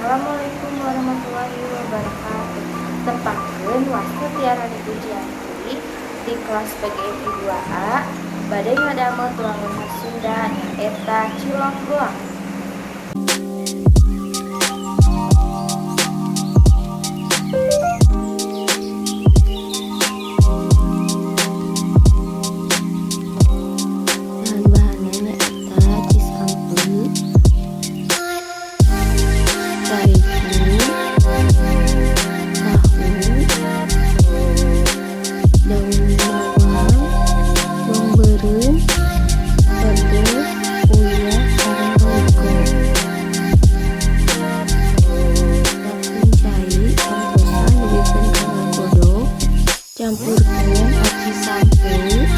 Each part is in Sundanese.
Assalamualaikum warahmatullahi wabarakatuh. Tepangkeun, wasta Tiarani Pujianti di kelas PGMI 2A bade ngadamel tuangan khas Sunda, nyaeta cilok goang. Bahan-bahanna nyaeta cisampeu, terigu, tahu, daun bawang, bawang beureum, pedes, uyah, sareng Royco. Siapkeun cai, antosan dugikeun ka ngagodog, campurkeun aci sampeu,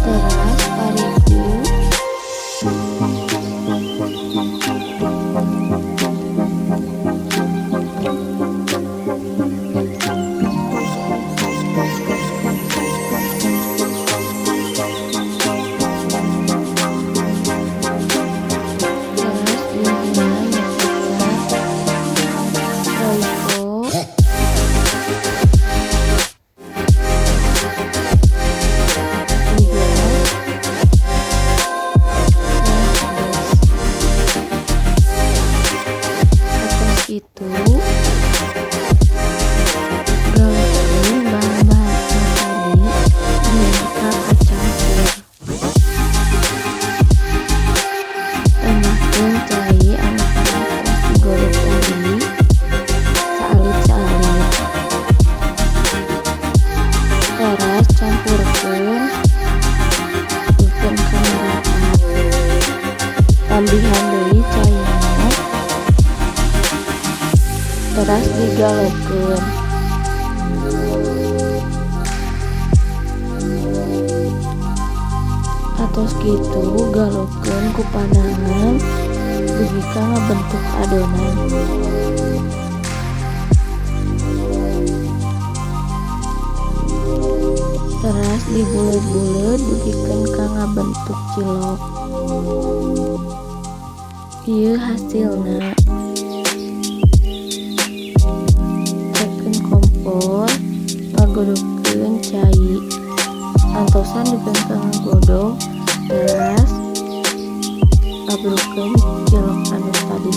teras tarigu, teras bumbuna nyaeta Royco, uyah, sareng pedes. Atos kitu, galokeun bahan-bahan anu tadi dugi ka kacampur. Tambahkeun cai anu tos digodog tadi saalit-saalit. Teras campurkeun dugikeun ka merata. Tambihan deui caina, teras digalokeun. Atos kitu, galokeun ku panangan dugi ka ngabentuk adonan. Teras dibuleud-buleud dugikeun ka ngabentuk cilok. Ieu hasilna. Cekeun kompor, ngagodogkeun cai, antosan dugikeun ka ngagodog, teras abrukeun cilok anu tadi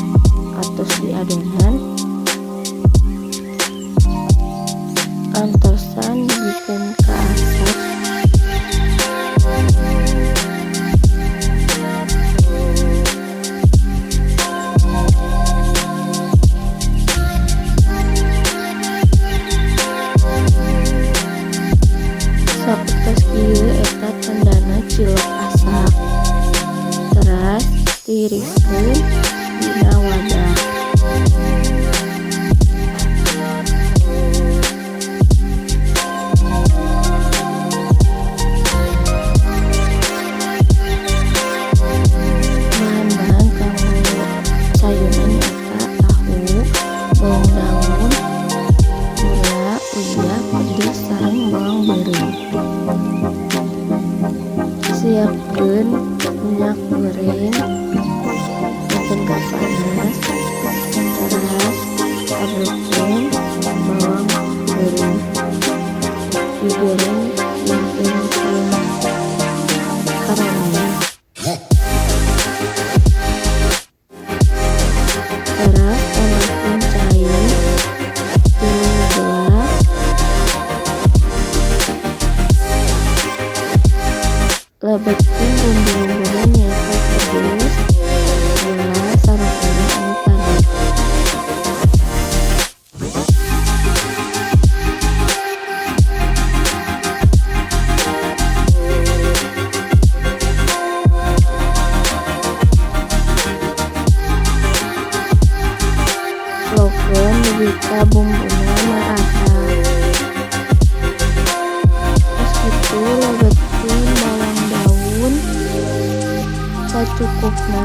atos diadonan, antosan dugikeun ka asap. Sapertos kieu eta tandana cilok asak. Teras tiriskeun dina wadah. Bahan-bahan kanggo sayurna nyaeta tahu, bawang daun, gula, uyah, pedes, sareng bawang beureum. Siapkeun minyak goreng dugikeun ka panas, teras abrukeun bawang beureum, digoreng dugikeun ka karamel. Teras tambahkeun cai 3 gelas, lebetkeun bumbu-bumbuna nyaeta pedes, gula, sareng uyah anu tadi. Lokeun dugi ka bumbuna merata. Tos kitu, lebetkeun bawang daun sacukupna.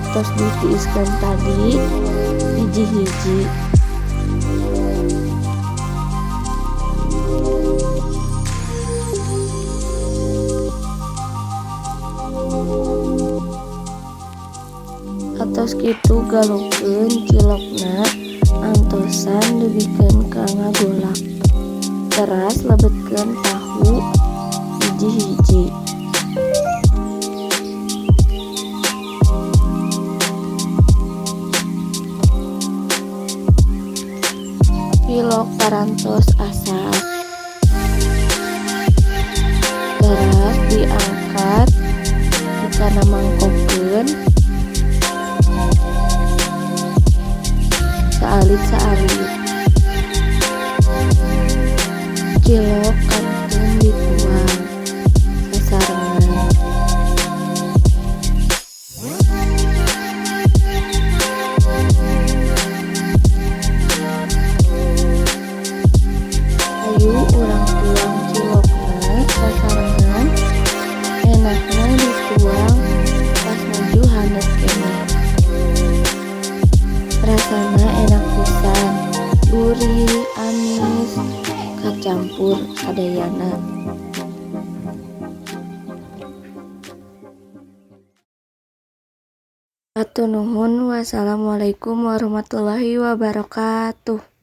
Tos ditiiskeun tadi hiji-hiji. Atos kitu galukeun cilokna antosan dugikeun ka ngagolak. Teras lebetkeun tahu hiji-hiji. Cilok parantos asak. Teras diangkat dikana mangkokkeun saalit-saalit. Cilok kantun dituang sasarengan. Hayu urang tuang cilokna sasarengan, enakna dituang pas nuju haneut keneh. Rasana enak pisan, gurih, amis, kacampur sadayana. Hatur nuhun, wassalamualaikum warahmatullahi wabarakatuh.